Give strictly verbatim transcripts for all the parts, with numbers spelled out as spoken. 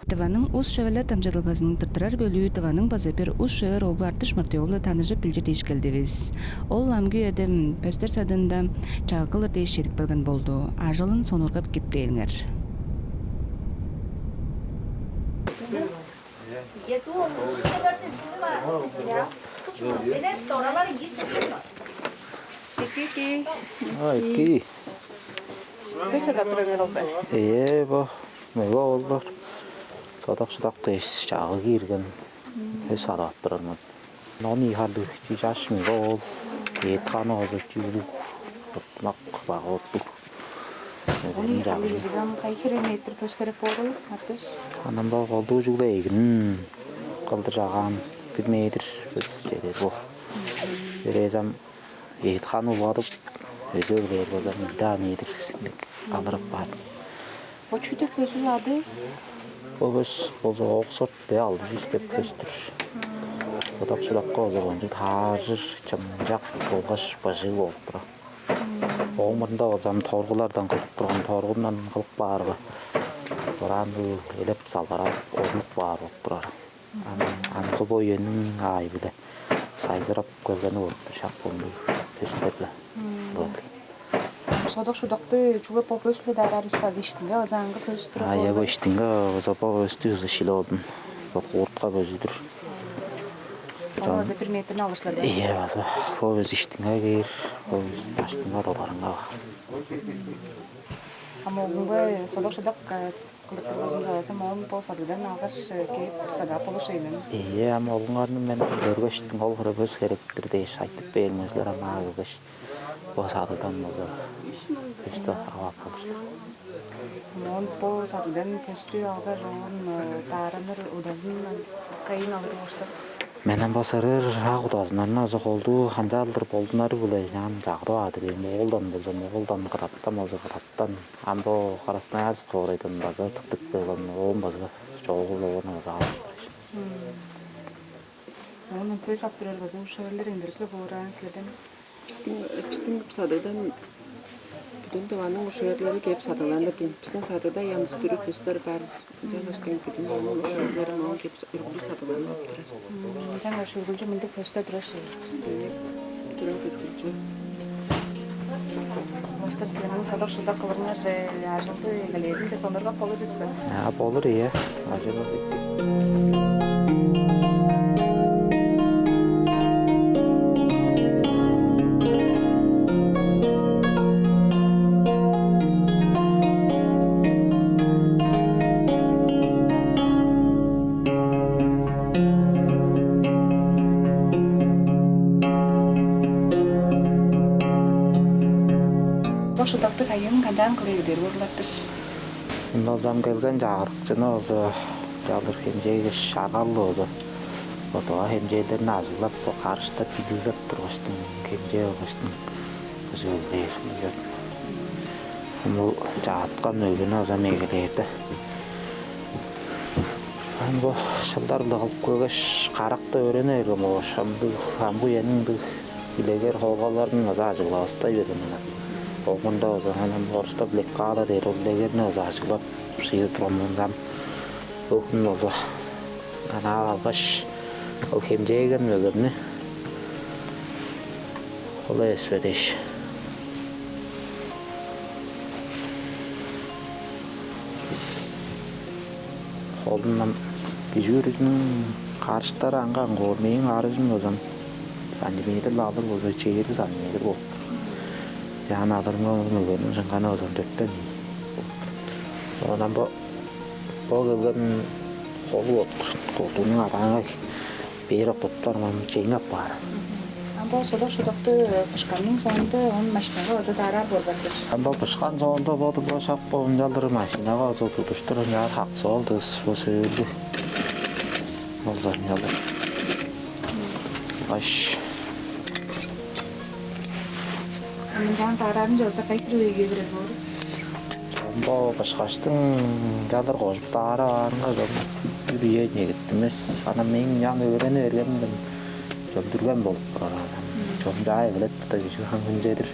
Тываның ус-шеверлер дамчыдылгазының тырттырар бөлүү Тываның база бир ус-шевер оглу Артыш Мартыёл-биле таныжып билчир дээш келдивис. Ол амгы үеде пөстер садыында чагыг кылыр дээш чедип келген болду. Ажылын сонуургап киптээлиңер. Эки, эки. Ой, эки. Көсер атырыңар ол бе? Ээ, бо. Мыга олар. Содак-шудак дээш чагыг киирген. Көс адап турармын. Он ийи харлыг чи чаш мыга ол. Эът-ханы озу чүүлүг. Туртунак багы оттук. Он ийи харлыг чигам кайы хире метр көс херек болду, Артыш? Анан бо колдуу чүгле эгин кылдыр чагаан бир метр көс чедер бо. Березам эът-ханы улгадып, өзү өлээр болза, мында метр алырып баар. Бо чүү деп көзүл ады? Бо көс болза Оксфорд де алды чүс деп көстүр. Содак-шудакка болза кончуг тааржыр, чымчак болгаш быжыг болуп турар. Ооң мурнунда болза ам торгулардан кылып турган, торгундан кылып каарга, дораан элеп салгарап, орлуп каар болуп турар. Ам, амгы бо үениң аайы-биле сайзырап келгени болуп тур, шак мындыг төстер-биле. Мм. Болду. Содак-шудакты чүгле бо көс-биле даараарывыс база иштинге база аңгы көс турар. А, я, бо иштинге база бо көстү база шилип алдым. Бо кууртка көзүдүр. Ол база бир метрни алырлар бе? Ийе, база бо көс иштинге кээр, бо көс даштынга доларынга бар. А моогунга содак-шудак кылып тургузун чаласа, моон бо садыгдан алгаш кээп садап болуш ыйнын. Ийе, ам олуңарны мен көргештиң, ол хире көс херек-тир дээш айтып бээриңер силер, ам аңаа келгеш, бо садыгдан болза, көстү ап болуштур. Моон бо садыгдан көстү алгаш, оон даараныр удазын кайыын алыр болуштур? Мен ам бо сырыр ак удазыннарны азы колдуу канчалдыр болдунары-биле ынчаан чагырып аар-дыр ийин. Моолдан болза, Моолдан, Кыдаттан болза, Кыдаттан. Ам бо Красноярск хоорайдан база тыптып келген, оон база чоогул оон база алып турар. Оон көс ап турар база ус-шеверлер эңдерик-ле боор аан силерден. Бистиң, бистиң садыгдан бүдүн Тываның ус-шеверлери кээп садыгланыр дийин. Бистиң садыгда янзы-бүрү көстер бар. Ынчангаштың бүдүн Тываның ус-шеверлери моон кээп үргүлчү садыгланып турар. Ынчангаш үргүлчү мындыг көстер турар ши. Турар көстүрчү. Баштар силерниң содак-шудак кылырыңарже ажылды эгелээринче сонургап болур бис бе? А, болур, ийе. Ажыл болур. Содак-шудакты кайыын канчаан кылыр дээр, урлаттыр. Ында болза ам келген чагырыкчыны болза, чалдыр хемчээгеш, аргалыг болза, бодуга хемчээлдерин ажыглап, бо карыштап, билиглеп тургаштың, хемчээ алгаштың, бо чүве бээр. Ам ол чааткан өгүнү база мегелээр-даа. Ам бо шылдар-ла кылып келгеш, карак-даа өөрене берген болгаш, ындыг амгы үениң ындыг билегер хоолгаларын база ажыглавастай берген ынак. Ол мында база анаа орустап лекала дээр, ол билегерни база ажыглап шыйыр турган мында ам. Бөгүн болза анаа алгаш, ол хемчээген мөгемни ол эвес бе дээш. Холундан кижи бүрүзүнүң карыштары аңгы-аңгы боор. Мээң карыжым болза сантиметр-ла алыр болза, чээрби сантиметр боор. Яан алырымга, мөгениң шыңганы болза дөртен. Оон бо, бо келген холу болуп турар. Колдуунуң адаанга бээр октаптар, ону чейнип апаар. Ам бо содак-шудакты бышканның соонда ону машинага база даараар болбас-тыр. Ам бо бышкан соонда боду бо шак бо ынчалдыр машинага база тудуштур ынчаар хаксып алдывыс, бо сөөлү. Болза ынчалдыр. Баш. Ам ынчаан даараарын чооза кайы хире үеге кирер боор? Чомбо кышкаштың чадыр кожуп даарап аарынга чом бир үе негеттимес. Анан мээң ынчаан өөрени бергенимден чөмдүрген болуп турар. Чом чаа эвилеп тута кижи хаңгынчедир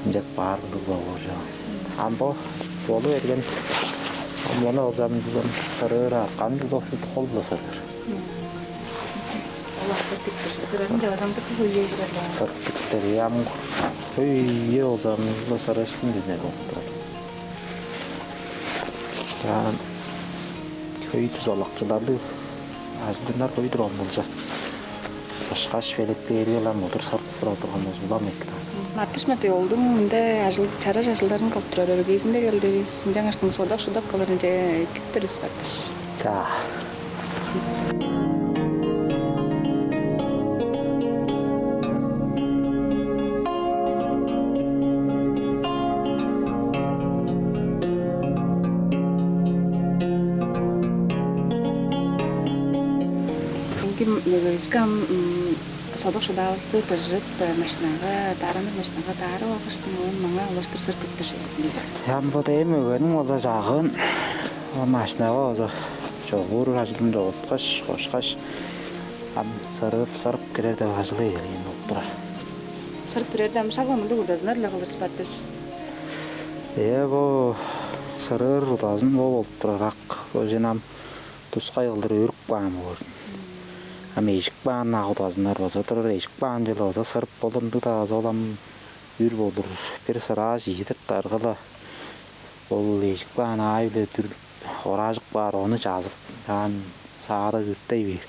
ынчап баар ындыг болгур чоо. Ам бо болу берген Мону алзам, сырыыр аркан-биле, ошол кол-биле сырыыр. Ол аксап кеткеш, сырарын чавазаңдык хөйей турар. Сырып кетти, ам хөйе болзам, сырыышкын дене болуп турар. Чаан хөй дузалакчыларлыг ажылчыннар хөй турган болза, ышкаш белеткээрге-ле ам удур сырып турар турган болза, улам эки-даа. Мартыш Матвей-оолдуң мында ажыл, чараш ажылдарын кылып турар өргээзинде келдивис. Ынчангаштың содак-шудак кылырынче кирип турувус, Мартыш. Чаа. Ынки мөгевиске ам, м, содак-шудаавысты быжып, э, машинага, даараныр машинага даарап алгаштың, оон маңаа улаштыр сырып кириптер шеевизин, дийин. Ам бо дээм мөгениң болза чагыын, ол машинага болза чогуур ажылын чогуткаш, кошкаш, ам сырып, сырып кирер деп ажылы эгелээн болуп турар. Сырып кирерде ам шак-ла мындыг удазыннар-ла кылыр сыппар-дыр. Ээ, бо сырыыр удазын бо болуп турар, ак. Бо чен ам тускай кылдыр өрүп каан боор. Ам эжип каан ак удазыннар база турар, эжип каан чүве-ле база сырып болур, ындыг-даа база ол ам үр болур. Бир сырааш ийи тыртарга-ла, ол эжип каан аайы-биле дүр-, ораажып каар, ону чазып, ынчаан саада кыырттай бээр.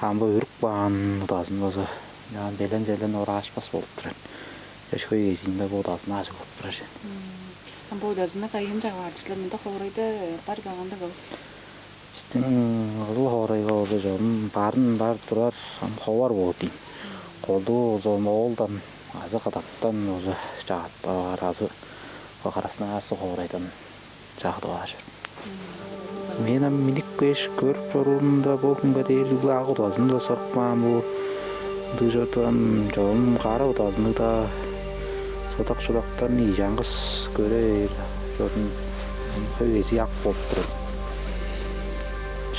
Ам бо өрүп каан удазын база ынчаан белен-селен ораашпас болуп турар. Өшкө кезиинде бо удазын ажыглап турар чүве. Ам бо удазынны кайыын чагып аар силер? Мында хоорайда бар бе, кандыгыл? Бистиң Кызыл хоорайга болза чогум барын бар турар, ам ховар боор дийин. Колдуу болза Моолдан азы Кыдаттан болза чагып аар, азы Красноярск хоорайдан чагып аар чорду. Мен ам миннип кээш көрүп чоруурумда, бо хүнге дээр чүгле ак удазын-даа сырып каан боор. Ындыг чорду, ам чогум кара удазынныг-даа, содак-шудактарын ийи чаңгыс көөр чордум. Хөй кезии ак болуп турар.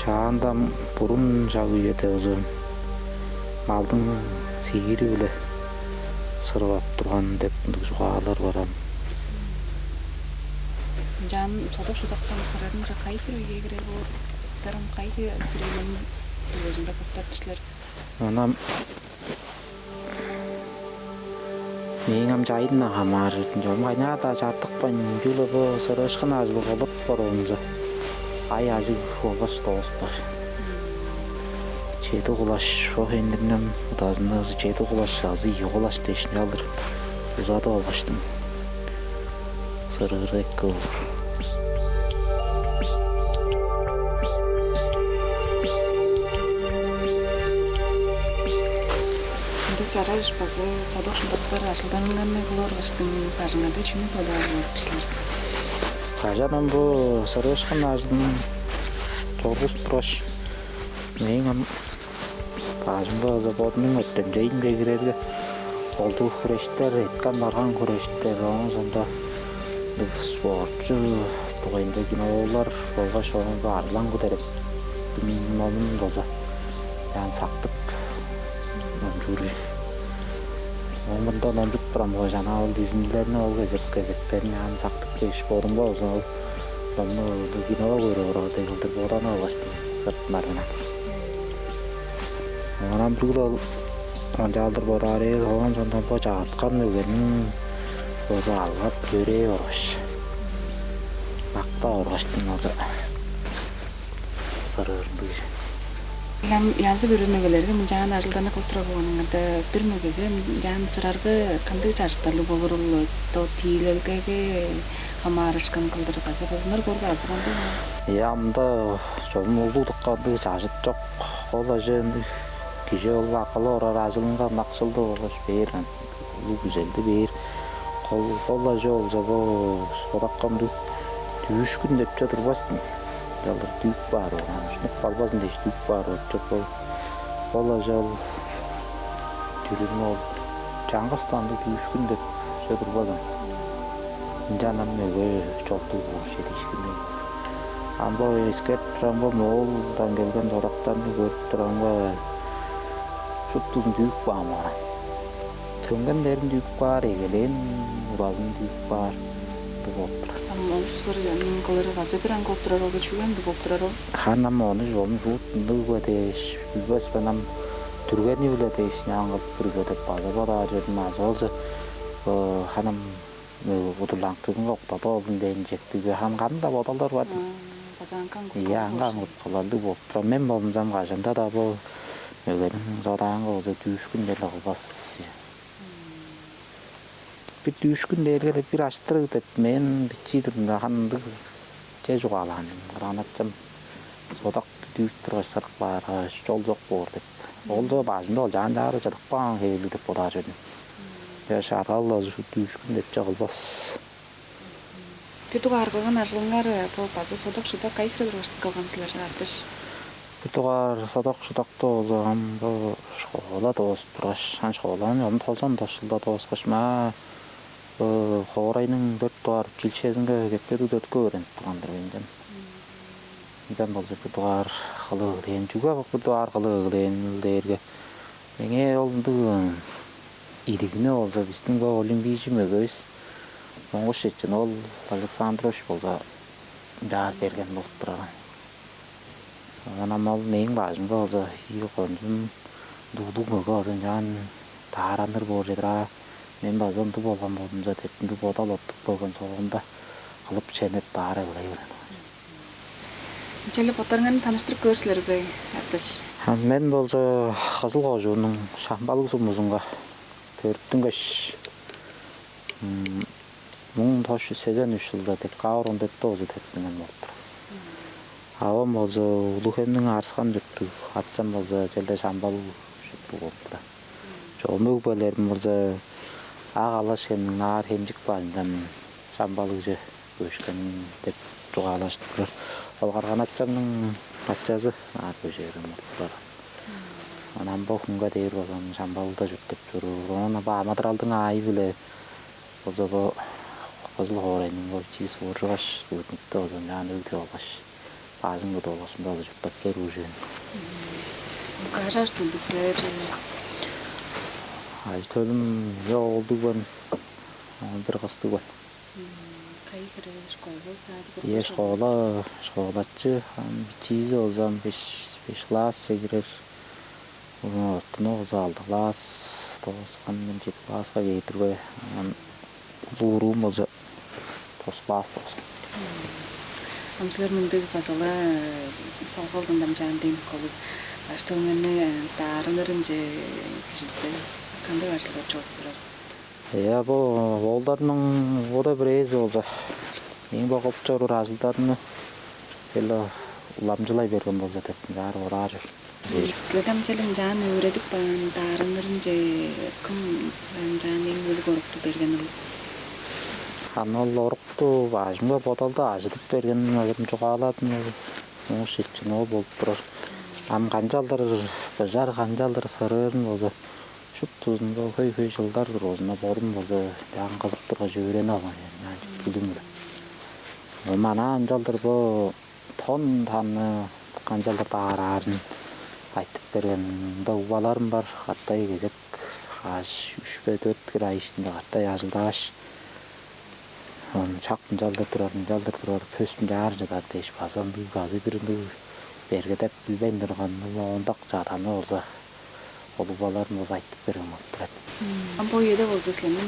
Шаанда ам бурун шак үеде болза малдың сиири-биле сырып ап турган деп мындыг чугаалар бар ам. Ынчан содак-шудактан сырарынче кайы хире үе кирер боор? Сырын кайы хире үениң дургузунда кылып турар силер? Оон ам мээң ам чайындан хамааржыр, чогум кайнаар-даа чартыкпайн, чүгле бо сырыышкын ажылы болуп боруурумза, ай ажыг болгаш дооспар. Чеди кулаш, бо хендирнем удазынныы чеди кулаш азы ийи кулаш дээш, ынчалдыр узадып алгаштың сырыыры эки боор. Ындыг чараш база содак-шудактар ажылдарыңарны кылып оргаштың, бажыңарда чүнү бодаар болур силер? Кажан ам бо сырыышкын ажылын чоргузуп тургаш, мээң ам бажымга база бодумнуң өртемчейимге кирерге, колдуу хүрештер, эрткен-барган хүрештер, ооң соонда ындыг спортчу дугайында кинолар болгаш оон бо Арзылаң Кудереп минимумун база ынчаан сактып номчуур. Оон мында номчуп турам болгаш, анаа ол дүжүмдүлерни, ол кезек-кезектерин ынчаан сактып кээш, бодумга болза ол номну кино көрүп орар дег кылдыр бодап алгаштың сыртынарынга. Оон ам бүгү-ле ол ынчалдыр бодаар эвес, оон соонда бо чагыткан мөгениң база алгап-йөрээп оргаш, мактап оргаштың болза сырыырын билир. Ам янзы-бүрү мөгелерге мынчаан ажылдарны кылып турар болганыңарда, бир мөгеге мынчаан сырарга кандыг чажыттарлыг болурул? То тиилелгеге хамаарышкан кылдыр база болдунар көрбе азы кандыг? Э, ам-даа чогум улуг дыка ындыг чажыт чок. Кол ажы ындыг кижи ол акылы орар ажылынга ынакшылды болгаш бээр, улуг күзелди бээр. Кол, кол ажы болза бо содакка ындыг дүүшкүн деп чүве турбас-тың. Ынчалдыр дүүп каар, оон ушнуп калбазын дээш дүүп каар болчук ол. Ол ажал дүрүмү ол чаңгыс-даа ындыг дүүшкүн деп чүве турбазын. Ынчан ам мөге чогдуг боор, чедиишкинниг. Ам бо эскерип турам, бо Моолдан келген содактарны көрүп турамга, шуптузун дүүп каан боор. Төңгеннерин дүүп каар, эгелээн удазын дүүп каар. Ындыг болуп турар. Ам улустар янның кылыры база бир аңгы болуп турар ол, чүге ындыг болуп турар ол? Хан ам ону чугум шуут ындыг бе дээш, билбес мен ам, дүргени-биле дээш, аңгы бүрге деп база бодаар чордум. Азы болза, э, хан ам, э, удурланыкчызынга октадып алзын дээн чектиг бе? Хан кандыг-даа бодалдар бар. База аңгы аңгы. Ийе, аңгы аңгы кыларлыг болуп турар. Мен болзумза ам кажан-даа бо мөгениң содаанга болза дүүшкүн черле кылбас. Бир дүүшкүн дээрге-ле бир аштырыг деп мен бичии турумда хан ындыг че чугаалаан. Кырган-ачам содак дүүп тургаш сырып каарга, чол чок боор деп. Ол-даа бажында ол чаан-чаары чыдып каан хевирлиг деп бодаар чордум. Чаш аргал-ла дүүшкүн деп че кылбас. Бир дугаар кылган ажылыңар бо база содак-шудак кайы хире тургаш кылган силер, Артыш? Бир дугаар содак-шудакты болза ам бо школа доозуп тургаш, ам школаны чогум тозан тос чылда дооскаш, маа бо хоорайның дөрт дугаар училищезинге кепкедиг төрүттү өөренип турган-дыр мен ынчан. Ынчан болза бир дугаар кылып эгелээн. Чүге бо бир дугаар кылып эгелээн дээрге, меңээ ол ындыг идигни болза бистиң бо олимпийжи мөгевис Монгуш Чечен-оол Александрович болза ынчаар берген болуп турар. Оон ам ол мээң бажымга болза ийи кончуун дуглуг мөге болза ынчаан даараныр боор чедир аа, мен база ындыг болган болзумза деп, ындыг бодал оттуп келген соонда, кылып чемнеп баар эгелей берген. Ынчалдыр боттарыңарны таныштырып көөр силер бе, Артыш? А мен болза Кызыл кожууннуң Шамбалыг сумузунга төрүттүнгеш, муң тос чүс сезен үш чылда декабрь он дөрттү болза төрүттүнген болуп тур. Авам болза Улуг-Хемниң Арыскан чурттуг, ачам болза черле Шамбалыг чурттуг болуп тур. Чогум өгбелерим болза Ак-Алаш хемниң Наар-Хемчик бажындан Шамбалыгже көшкен деп чугаалажып турар. Ол кырган-ачамның ачазы аар көже берген болуп турар. Анан бо хүнге дээр болза Шамбалыгда чурттап чоруур. Оон бо амыдыралдың аайы-биле болза бо Кызыл хоорайның бо бичии сууржугаш, Рудникте болза ынчаан өг тып алгаш, бажың кудуп алгаш, мында болза чурттап чоруур чүве. Каш ажы-төлдүг силер? Ажы-төлүм бир оолдуг мен, оон бир кыстыг мен. Кайы хире, школа, садик? Ийе, школа, школачы, ам бичиизи болза ам беш, беш классче кирер. Оон оттуну болза алды класс дооскан, чеди класска кээр тургай. Ам улуурум болза тос класс дооскан. Ам силер мындыг база-ла салгалдан дамчаан дең кылып, ажы-төлүңерни даарынырынче кижизидер кандыг ажылдар чорудуп турар? Ийе, бо оолдарның бода бирээзи болза, мээң бо кылып чоруур ажылдарымны черле уламчылай берген болза деп, ынчаар бодаар чордум. Силерге ам черле ынчаан өөредип каан, даарынырынче кым ынчаан эң өлүг орукту берген ол? Ам ол орукту бажымга бодалды ажыдып берген, азырым чугааладым, ол Монгуш Чечен-оол болуп турар. Ам канчалдыр быжар, канчалдыр сырыырын болза, шуптузун бо хөй-хөй чылдар дургузунда бодум болза чаңгызып тургаш өөренип алган мен, ынчанчып билдим-даа. Оон маңаа ынчалдыр бо тон-танны канчалдыр даараарын айтып берген. Мында угбаларым бар, катай кезек каш, үш бе, дөрт хире ай иштинде катай ажылдааш, оон шак ынчалдыр турар, ынчалдыр турар, пөс ынчаар чыдар дээш, база ындыг, база бир ындыг бергедеп билбейн турган, ондак чаданы болза, ол угбаларым болза айтып берген болуп турар. Ам бо үеде болза силерниң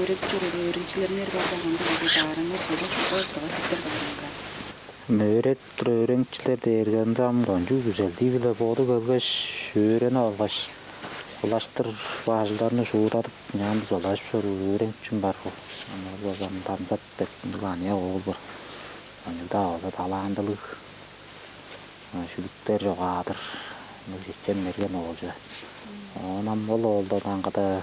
өөредип чоруур өөреникчилериңер бар болганда, база даараңар, содак-шудак, тыва типтер баарынга? Өөредип тур өөреникчилер дээрге ында ам кончуг күзелдии-биле боду келгеш, өөренип алгаш, улаштыр бо ажылдарны шуудадып, ынчаан дузалажып чоруур өөреникчим бар бо. Ам ол база ам Дамзат деп ындыг аныяк оол бар. Кончуг-даа база талантылыг, шүлүктер чогаадыр, ындыг чечен-мерген оолче. Оон ам ол оолдан аңгыда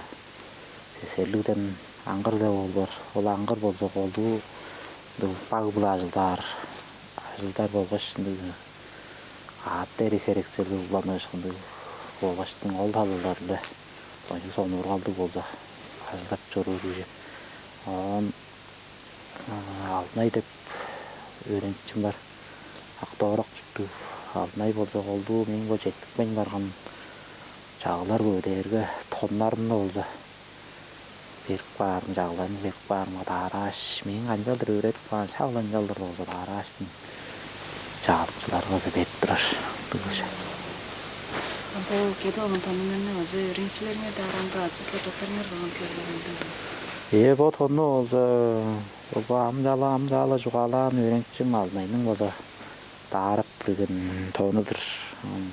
Сесерлигден Аңгыр деп оол бар. Ол Аңгыр болза колдуу ындыг баг-биле ажылдаар, ажылдар болгаш ындыг аът-дериг херекселдиг уланыышкындыг болгаштың ол талалар-биле кончуг сонуургалдыг болза ажылдап чоруур кижи. Оон Алтынай деп өөреникчим бар. Ак-Довурак чурттуг Алтынай болза колдуу мээң бо четтикпейн барган чагылар көвүдээрге тоннарымны болза берип каарым, чагыларын берип каарымга даарааш, мээң канчалдыр өөредип каан, шак ынчалдыр болза даарааш, чаалыкчыларга база берип турар. Дыгылча. Бо кеде олун тонуңарны база өөреникчилериңер даараан бе азы силер боттарыңар кылган силер бе? Ээ, бо тонну болза, бо ам чаала, ам чаала чугаалаан өөреникчим Алтынайның база даарап берген тону-дур. Ам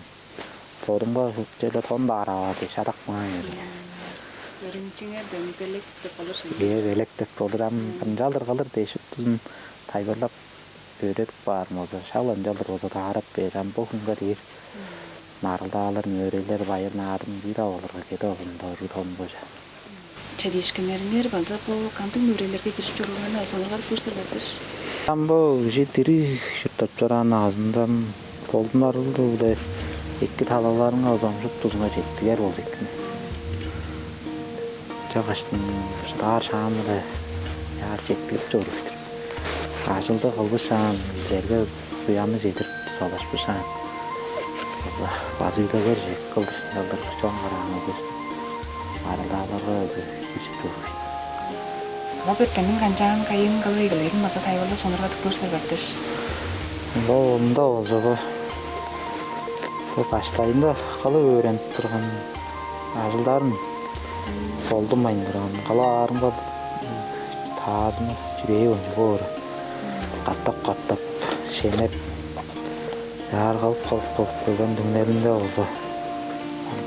бодумга черле тон даарап аар дээш, адак маа берди. Өөреникчиңер дем белек деп болур сен. Ээ, белек деп болур. Ам ынчалдыр кылыр дээш, шуптузун тайылбырлап өөредип каар болза, шак ынчалдыр болза даарап бээр. Ам бо хүнге дээр маргылдаалар, мөөрейлер, байыр-наадым чүү-даа болурга, кеде олунда ырыг тон бо ча. Чедиишкиннериңер база бо кандыг мөөрейлерге кирип чоруурун сонуургадып көрүңер, бардыш. Ам бо кижи дириг чурттап чораан назындан болдунарлыг-биле эки талаларынга озамжып тузунга четтигер болза экен. Чаггаштың шыдаар шаамы-биле яар четтигип чоруур. Ажылды кылбышаан, кижилерге буянны чедирип салашпышаан, база база үлегер чек кылдыр, чалдыр чон караан ол көстү. Арылааларга база киржип чоруур. Ала бөрттениң канчаан, кайын кылып эгелээрин база тайылбырлап сонуургадып көрүңер, бардыш. Бо ында болза бо, бо баштайында кылып өөренип турган ажылдарын болдунмайн турган. Кылып аарымга таазыныс чүрээ ончуг боор. Катап-катап шенеп, яар кылып, кылып, кылып келген түңнелинде болза,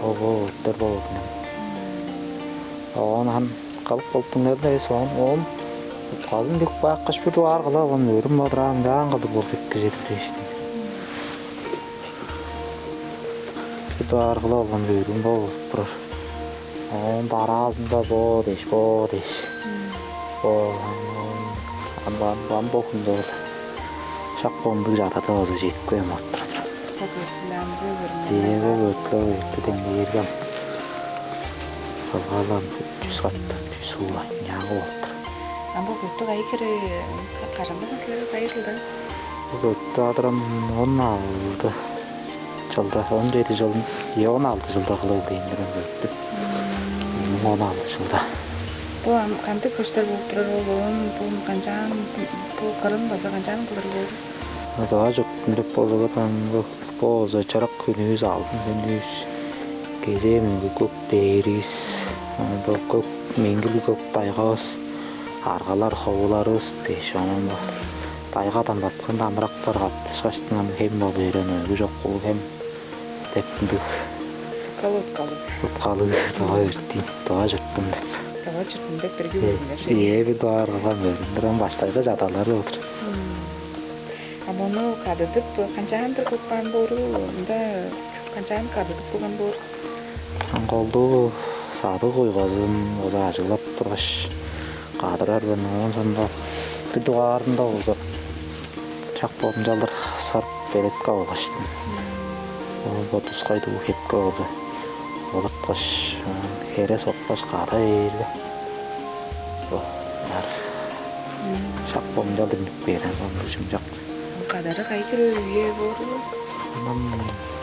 бо, бо өттер болуп мен. Оон ам кылып болуп түңнелинде эвес, оон, оон утказын билип каапкаш, бир дугаар кылып алган, өөрүм бадыраан, ынчаан кылдыр болза эки чедир дээштиң. Бир дугаар кылып алган өөрүм бо болуп турар. Оон дараазында бо дээш, бо дээш. Бо, ам, ам, ам, ам бо хүнде ол шак бо ындыг чадада база чедип кээн болуп турар. Бо бөрттү ам бо көрүңер. Ээ, бо бөрттү, бо бөрттү деңнээрге ам. Калгаалам чүс катты, чүс улай, няагы болуп тур. Ам бо бөрттү кайы хире, кажан болган силер, кайы чылда? Бо бөрттү адырам он алды чылда, он чеди чыл, е, он алды чылда кылып эгелээн бөрттү. Мм. Он алды чылда. Бо ам кандыг көстер болуп турар ол, оон бо канчаан, бо кырын база канчаан кылыр боор? Тыва чурттуң деп болза, ам бо, бо болза чырык хүнүвүс, алдын хүнүвүс, кезээ мөңгү көк дээривис, ам бо көк, меңгил көк тайгавыс, аргалар, ховуларывыс дээш, оон бо тайгадан баткан дамырактар каттышкаштың ам хем болу берген, ойгу чок улуг хем деп ындыг. Уткалыг, уткалыг. Уткалыг, Тыва бөрттү, Тыва чурттуң деп. Тыва чурттуң деп бирги. Э, көрүңер, шей. Ээ, бир дугаар кылган көрүңер, ам баштайгы чадалары болур. Мм. А мону кадыдып, канчаандыр кылып каан боорул, мында канчаан кадыдып кылган боор? Ам колдуу садыг куйгазын база ажыглап тургаш, кадырар мен, оон соонда бир дугаарында болза, шак бо мынчалдыр сарып белеткеп алгаштың. Оон бо тускай дуу хепке болза олурткаш, хере соткаш када бээрге, бо ынаар шак бо мынчалдыр үнүп кээр, ындыг чымчак. Кадары кайы хире үе боор? Ам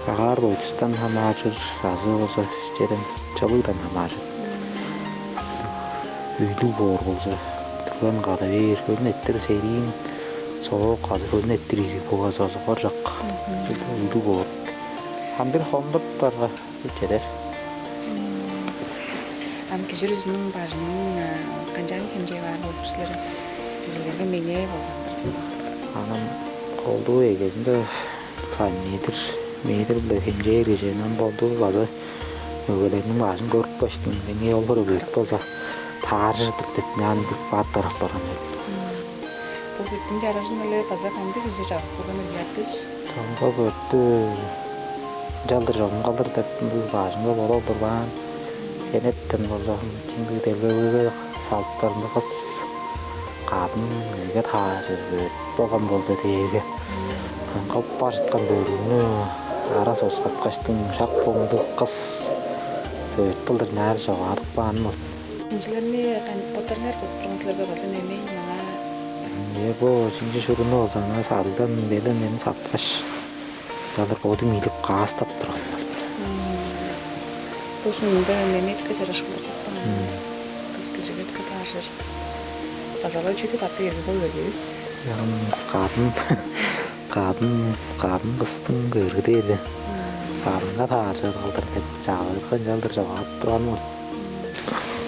агаар бойдустан хамааржыр, азы болза чеден чылыгдан хамааржыр. Өйлүг боор болза, түрген када бээр, хөлүн эрттир сериин, соок азы хөлүн эрттир изиг боор азы, азы хоржок. Мгм. Өйлүг боор. Ам бир хондуруптарга чедер. Мм. Ам кижи бүрүзүнүң бажының, а, канчаан хемчээп аар болур силер? Чижээлээрге меңээ болган-дыр. Анам колдуу эгезинде сай метр, метр-биле хемчээр кижи, ам колдуу база мөгелерниң бажын көрүпкештиң, меңээ ол хире бөрт болза тааржыр-дыр деп, ынчан билип каап тарап барган мен. Мм. Бо бөрттүң чаражын-на база кандыг кижи чагып турган ыйнаан-дыр? Чонга бөрттү ынчалдыр чогум кылыр деп, ындыг бажыңга бодап турбаан. Хенертен болза, чиңдиг делбегеге салыптарында кыс кадын кижиге тааржыр бөрт болган болза дээрге, ам кылып бар чыткан бөрүңнү ара соксаткаштың, шак бо ындыг кыс бөрт кылдыр ынчаар чогаадып каан болду. Чинчилерни кан-, боттарыңар тудуп турган силер бе, база немей маңаа? Э, бо чинчи шуруну болза, аңаа садыгдан белен мени саткаш, чалдыр бодум ийилип каастап турган мен. Мм. Бо шуунда немей дыка чараш кылдыр чапкан. Мм. Кыс кижиге. Бажыр. База-ла чүдү катты келип ол бербес. Ам кадын, кадын, кадын кыстың көргүдээли. Кадынга тааржыр кылдыр деп чагырга ынчалдыр чогаадып турган ол.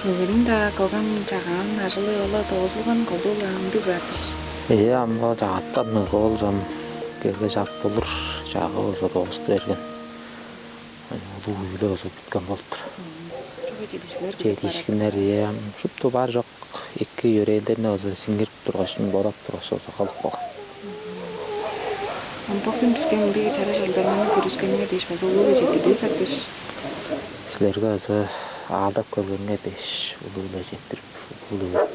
Өгениң-даа кылган чагаан ажылы ола доозулган колдуу-ла ындыг баатыш. Ээ, ам ол чагаттан мөге ол чон келгеш ап болур, чагы болза доосту берген. Улуу үйле болза бүткен болуптур. Чүге чедиишкиннер Чедиишкиннер, ээ, ам шупту бар чок эки йөрээлдерни база сиңирип тургаш, бодап тургаш, база кылып калган. Ам бо хүн биске мындыг чараш алдарыңарны көрүскениңер дээш база улуу-биле четтирдивис, Сактыш. Силерге база аалдап келгениңер дээш улуу-биле четтирип, улуу-биле.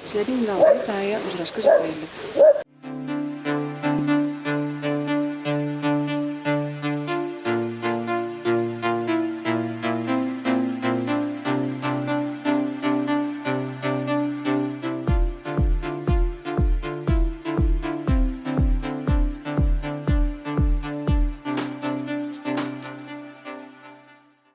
Силерниң-биле алгай саая ужурашкыже байырлыг.